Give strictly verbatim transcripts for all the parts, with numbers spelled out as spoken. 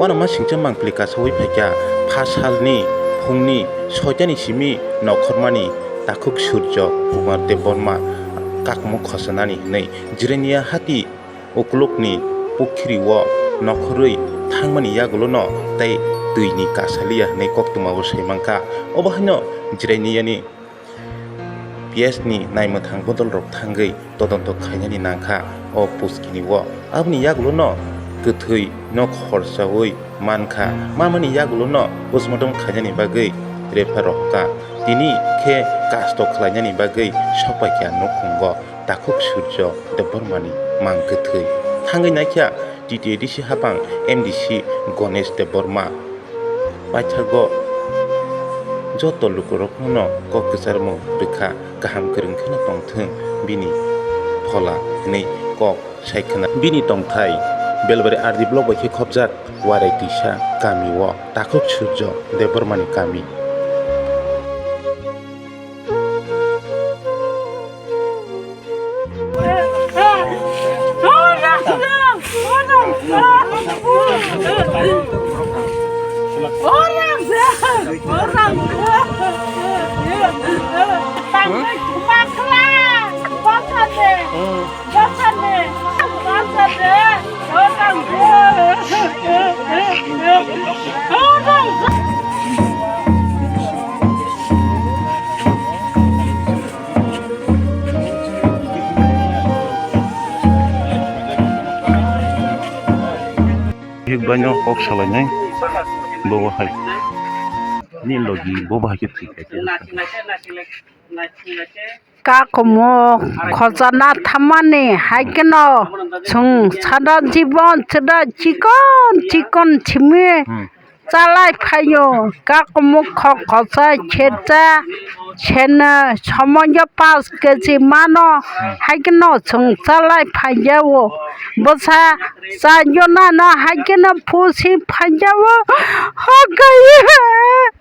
Uanama singcha mangpili kasaui phaikha pha salni phungni soitani simi nokhormani takhuk Surjo Kumar Debbarma kakumuk khosanani hwnwi Jirania hati ukulukni pukhiri o nokhorwi thangmani yagulono tei twini kasaliya hwnwi koktwmao sai mankha. Obo haino Jiraniani P S ni naimwthang bodolrok thangwi todonto khainani nangkha o puskini o. Aboni yagulono kwthwi nok horsaui mankha, mamani yagulono postmortem khainani bagwi refer rohorkha. Tini khe kasto khlainani bagwi sokpaikha nukhungo takhuk Surjo Debbarmani mang kwthwi. Thangwi naikha T T A D C hapang M D C Ganesh Debbarma. Paithago joto lukurokno kok kwcharmung rwkha, kaham kwrwng kheno tongthwng bini phola hwnwi kok sai khna. Bini tongthai Belbari R D block bai khe khopjak Warai Tisa kami o takhuk Surjo Debbarmani kami. Hik baino kok salainai bobo hai. Ni logi bobo hai khe thwi kha khe. Kakumo khojana thamani hai kheno chwng sada jibon chwda chikon chikon simi Hmm. chalai phaio. Kakumo khok khochai seta sena somoyo pas keji mano hai kheno chwng chalai phaiya o. Bwsa chayo nana hai kheno pusi phaiya o. Hokai.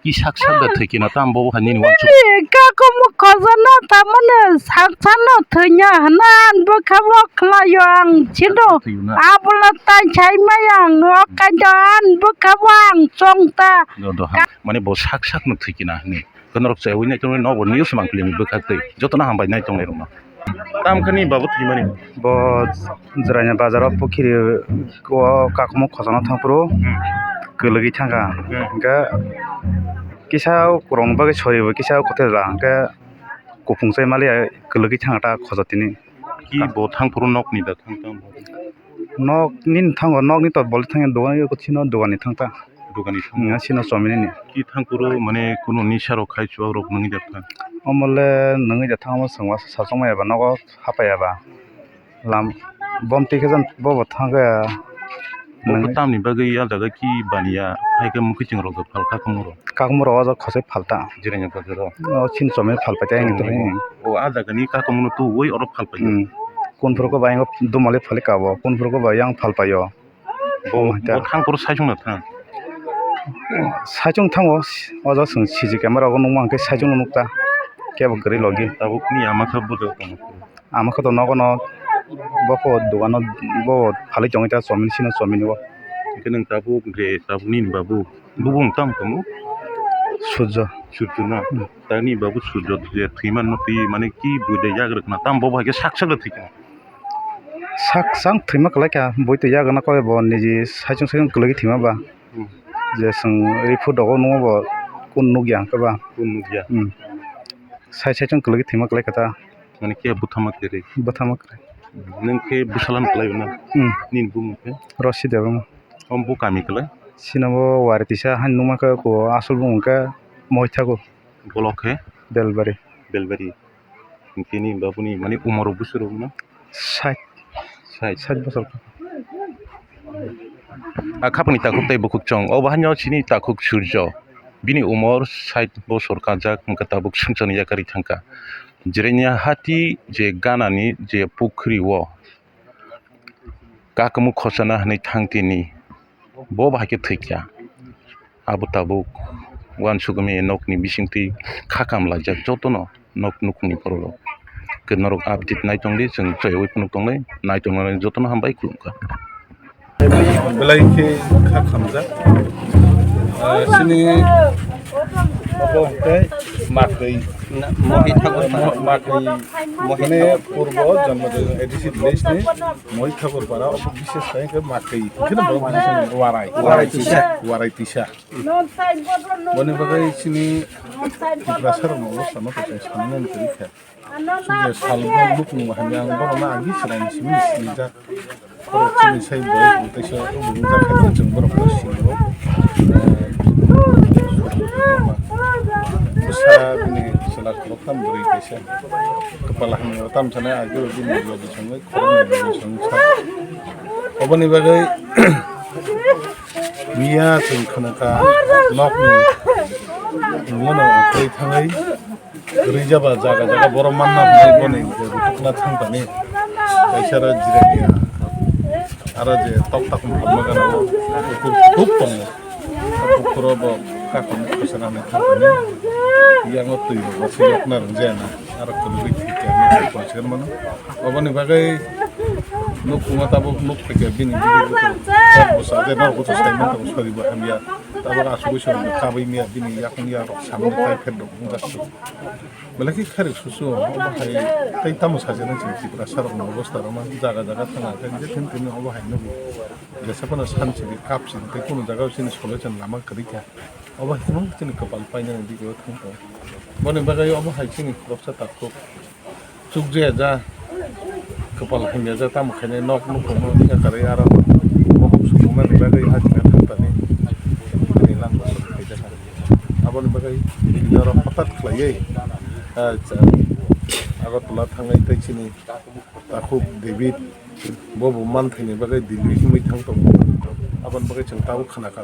Ki sak sak da thwi kina tam bobo hai nini uansuk. Kakumo khojana tamani sak sakno thwiya hwna ang bwkha bo khlaio ang chino. Thwiyo na. Abola tai sai maya ang o kaida ang bwkha bo ang chongta. Do, do, ha. Mane bo sak sak no thwi kina hini. Kono rok chaiwi nai tongwi nobo news mang pili bwkhak twi. Joto no hambai nai tongnai rok no. Tam khani babu thwimani. Bo Jirania bazar o pukhiri o kakumo khojana thangphuru Hmm. kwlwgwi thangkha. Hmm. Hwnkhe kisa kwrwng bagwi sori bo kisa kwthwi la hwnkhe kupung chai maliya kwlwgwi thangkha ta khojotini. Ki bo thangphuru nokni da thang thang bo? Nok nini thango, nokni to bol thangya dogan yo kuchino dogan ni thangta. Dogani thang. Nga sino chomini ni. Ki thangphuru mane kuno nisa rok khai chuwak rok nungwi da thang? Omole nungwi da thang omo chwngma sachongma eba nogo hapaiya ba. Lam bom twi khe jan bobo thangkhe Bo nang tamni bagwi ah jaga ki baniya, hai khe mwkhwtwng rok phalkha kakumo rok. Kakumo rok o jaga khosai phalta. Jiranya bazar o. O chin chomwi phalpai tei ang twi. O ah jaga ni kakumo no tuwi oro phalpai. Hmm. Kunphuru ko bai ang dumali phali kabo, kunphuru ko bai yang phalpaio. Bo, bo thangphuru saichung na thang. Saichung thango, o jaga chwng C C camera o nukma hwnkhe saichung no nukta. Kebo kwrwi logi. Tabuk ni ama khe bujak tongo. Ama khe to nogo no bokho dogano bo phalwi tongwi ta chomini sino chomini o. Hwnkhe nwng tabuk je tabuk nini babu bubung tamo tamo? Surjo. Surjo na? Hmm. Tani babu Surjo je thwimano twi mane ki bui de yagrwk na tamo bo hai khe sak sak de thwikha? Sak sak thwima kwlai kha bui twi yagrwk na koi bo niji saichung saichung kwlwgwi thwima ba. Hmm. Je chwng report rogo nukma bo kun nukya hwnkhe ba. Kun nukya? Hmm. Sai saichung kwlwgwi thwima kwlai kha ta. Mane khe bwthama kwrwi. Bwthama kwrwi. Nwng khe bwsala no kwlai na? Hmm. Nini bumung khe? Rosi Debbarma. Omo bo kami kwlai? Sino bo Warai Tisa hani nukma khe ko asol bumung khe Moithago. Bolok khe? Belbari. Belbari. Hwnkhe nini babuni mane umor rok bwswk rok no? Sait. Sait. Sait bosor. A khapangni takhuk tei bukhuk chwng. O bahanino chini takhuk Surjo. Bini umor sait bosor kanjak hwnkhe tabuk swngcharni yakarwi thangkha. Jirania hati je ganani je pukhri o kakumuk khosana hwnwi thang tini. Bo bahai khe thwikha. Abo tabuk uansukmani nokni bisingtwi kha kam laijak jotono nok nukhungni borok rok. Khe norok update nai tongdi, chwng chayui phunuk tongnai, nai tongnai jotono hambai khulumkha. Belai khe kha khamjak. Ah, chini obo hwnkhe Makwi. Na, Mohi Thakur Para. Mo-, Makwi. Mohi Thakur. Purbo Janmajaya A D C village ni Mohi Thakur Para, obo bises khe Makwi. Hwnkhe no borok Warai. Warai Tisa. Warai Tisa. Boni bagwi chini Tiprasa rokni obostha no khe chwng sanani kwrwi kha. Chwngno salbo nukung hamya ang borokno agi chwraini simi sinijak. Borok chini sai borok tei se wngjakhaino chwng borokno singo. Bwsa bini chwla khoroktham bwrwi kaisa kwpal hamya tam sanai agi bini logi songwi khoroknwi logi songsa. Oboni bagwi miya chwng khwnakha nokni nungmano twi thangwi. Rwi jaba jaga jaga borok manna hwnwi boni je rutukna thang tani. Kaisa aro jirania aro je tok tak mokol magana o kukur kuk tongo. O kukuro bo kakon khosana hwnwi thang tani. Yango twi rok se yokna rwngjaya na. Aro kwlwgwi thwikha hwnwi kok se mano. Oboni bagwi nuk khungo tabuk nuk phaikha bini bini buto kok bwsa je nok buto sai manthogo sori bo hamya. Tabuk asugwi sori bo kabwi miya bini yakung yarok samani tai pher rok wngjaksu. Belai khe khairok susu obo hai tei tamo sajana chwng Tiprasa rokni obostha rok ma jaga jaga thangna khe je thim thim obo hai nugo. Jesa phano san sidi kap sidi tei kunu jaga o chini solo chwng lama kwrwi kha. Obo hai kwbang chini kwpal painani dige o thang tongo. Boni bagwi obo hai chini khoroksa takhuk chukjaya ja kwpal hamya ja tamo khainai nok nukhungno yakarwi aro bokhok sukuknani bagwi hajina thang tani bini langma song khaijak. Aboni bagwi video rok hothat khlaiwi, ah, cha-, Agartala thangwi tei chini takhuk David bo bo manthaini bagwi Delhi himwi thang tongo. Aboni bagwi chwng tabuk khna kha.